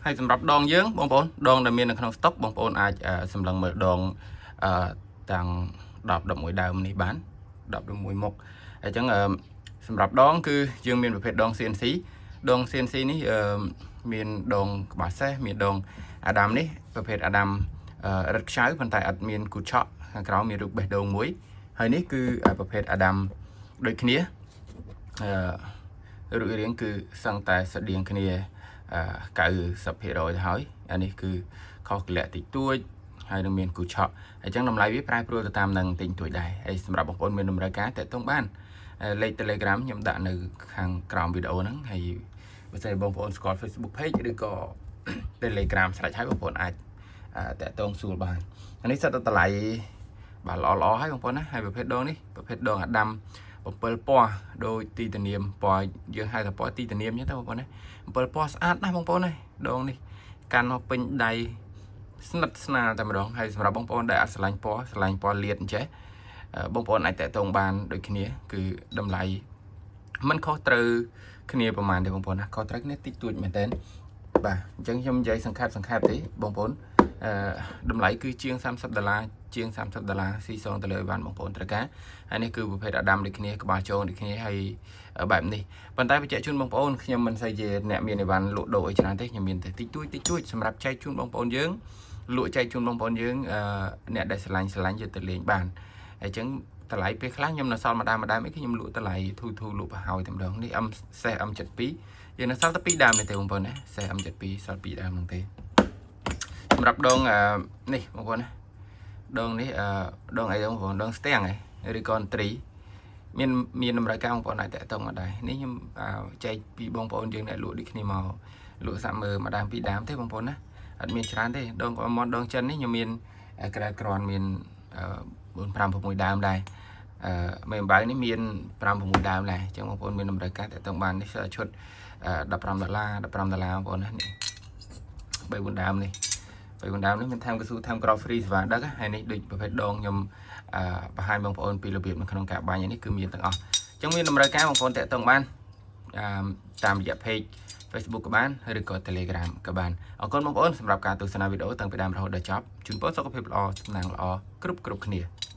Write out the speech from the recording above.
ហើយសម្រាប់ដងយើងបងប្អូនដងដែលមាននៅក្នុងស្តុកបងប្អូនអាចសម្លឹងមើលដងអឺទាំង10 11ដើមនេះបាន10 11មុខអញ្ចឹងសម្រាប់ដងគឺយើងមានប្រភេទដង CNC ដង CNC នេះអឺមានដងក្បាលសេះមានដងអាដាមនេះប្រភេទអាដាមរឹតខ្ចៅប៉ុន្តែអត់មានគូឆក់ខាងក្រោមមានរូបបេះដូងមួយហើយនេះគឺប្រភេទអាដាមដូចគ្នារូបរាងគឺសឹងតែស្តៀងគ្នា90%ទៅហើយអានេះគឺខុសកលៈតិចតួចហើយនឹងមានគូឆក់អញ្ចឹងតម្លៃវាប្រែប្រួលទៅតាមនឹងតិចតួចដែរហើយសម្រាប់បងប្អូនមានតម្រូវការតាក់ទងបានលេខ Telegram ខ្ញុំដាក់នៅខាងក្រោមវីដេអូហ្នឹងហើយបើសិនបងប្អូនស្គាល់ Facebook page ឬក៏ Telegram ស្រេចហើយបងប្អូនអាចតាក់ទងសួរបានអានេះសិតតែតម្លៃបាទល្អល្អហើយបងប្អូនណាហើយប្រភេទដងនេះប្រភេទដងអាដាម7ពណ៌ដូចទីតានាមពណ៌យើងហៅថាពណ៌ទីតានាមអញ្ចឹងទៅបងប្អូនណា7ពណ៌ស្អាតណាស់បងប្អូនណាដងនេះកាន់មកពេញដៃស្និទ្ធស្នាលតែម្ដងហើយសម្រាប់បងប្អូនដែលអត់ស្រឡាញ់ពណ៌ស្រឡាញ់ពណ៌លាតអញ្ចេះបងប្អូនអាចតាក់ទងបានដូចគ្នាគឺតម្លៃមិនខុសត្រូវគ្នាប្រហែលទេបងប្អូនណាខុសត្រូវគ្នាតិចតួចមែនតើបាទអញ្ចឹងខ្ញុំនិយាយសង្ខេបសង្ខេបទេបងប្អូនតម្លៃគឺជាង30ដុល្លារជាង30ដុល្លារស៊ីសងទៅលើអីវ៉ាន់បងប្អូនត្រូវការហើយនេះគឺប្រភេទអាដាមដូចគ្នាក្បាលជោងដូចគ្នាហើយបែបនេះប៉ុន្តែបញ្ជាក់ជូនបងប្អូនខ្ញុំមិនសូវជាអ្នកមានអីវ៉ាន់លក់ដូរអីច្រើនទេខ្ញុំមានតែតិចតួចតិចតួចសម្រាប់ចែកជូនបងប្អូនយើងលក់ចែកជូនបងប្អូនយើងអ្នកដែលស្រឡាញ់ស្រឡាញ់យកទៅលេងបានហើយអញ្ចឹងតម្លៃពេលខ្លះខ្ញុំនៅសល់មួយដើមមួយដើមអីខ្ញុំលក់តម្លៃធូរធូរលក់ប្រហើយតែម្ដងនេះ M សេះ M72 យើងនៅសល់តែ2ដើមទេបងប្អូនណាសេះ M72 សល់2ដើមហ្នឹងទេសម្រាប់ដងនេះបងប្អូនណាដងនេះដងអីបងប្អូនដងស្ទាំងហ៎ឬក៏ត្រីមានតម្រូវការបងប្អូនអាចតាក់ទងមកដែរនេះខ្ញុំចែកពីបងប្អូនយើងអ្នកលក់ដូចគ្នាមកលក់សាក់មើលមួយដើមពីរដើមទេបងប្អូនណាអត់មានច្រើនទេដងមន់ដងចិននេះខ្ញុំមានក្រែក្រនមាន4 5 6ដើមដែរមេអំបៅនេះមាន5 6ដើមដែរអញ្ចឹងបងប្អូនមានតម្រូវការតាក់ទងបាននេះឈុត15ដុល្លារ15ដុល្លារបងប្អូនណានេះ3 4ដើមនេះ3 4ដើមនេះមានថែមកស៊ូថែមក្រោ free សេវាដឹកហើយនេះដូចប្រភេទដងខ្ញុំបង្ហាញបងប្អូនពីរបៀបនៅក្នុងការបាញ់នេះគឺមានទាំងអស់អញ្ចឹងមានតម្រូវការបងប្អូនតាក់ទងបានតាមរយៈ page Facebook ក៏បានឬក៏ Telegram ក៏បានអរគុណបងប្អូនសម្រាប់ការទស្សនាវីដេអូតាំងពីដើមរហូតដល់ចប់ជូនពរសុខភាពល្អសំណាងល្អគ្រប់គ្រប់គ្នា។